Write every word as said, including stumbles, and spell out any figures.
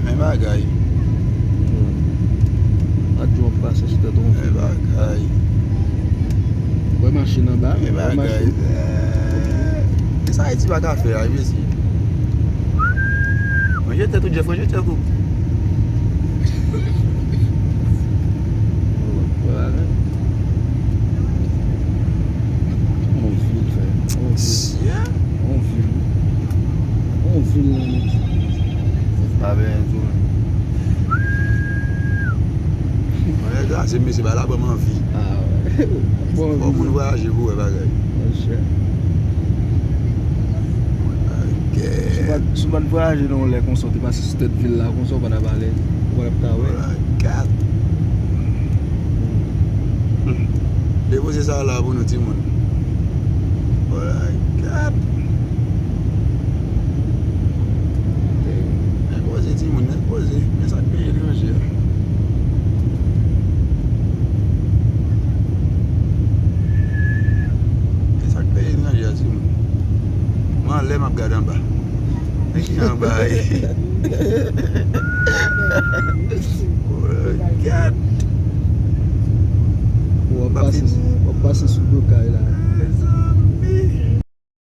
Men bagay. Ak djòb pase sou tèt yon Men bagay. Wè machin anba. Men Wè bagay. machin. Eh, sa Ayiti pa ka fè a, mesye. Ranje tèt ou, Jeff, ranje tèt ou. Wè la. Yon vil, frè. Yon vil. Yeah. Yon vil. Yon vil nan Meksik. Pa benyen tou. Mwen kraze, mesye, ba la ban m anvi. Ah, wè. Bon, Fò moun vwayaje pou wè bagay. Monchè. Ok. Si w pa t vwayaje nan yon lè konsa, w te pase sou tèt vil la konsa, w pa t ap ale. Ou pa t ap ka wè. Voilà, kat. Depoze sa la pou nou, timoun. Voilà, kat. Men poze, timoun, men poze. Men sa k peye etranje a. Men sa k peye etranje a, timoun. Mwen anlè, m ap gade anba. Men ki anba a ye? Gad. W ap pase, w ap pase sou do kay la.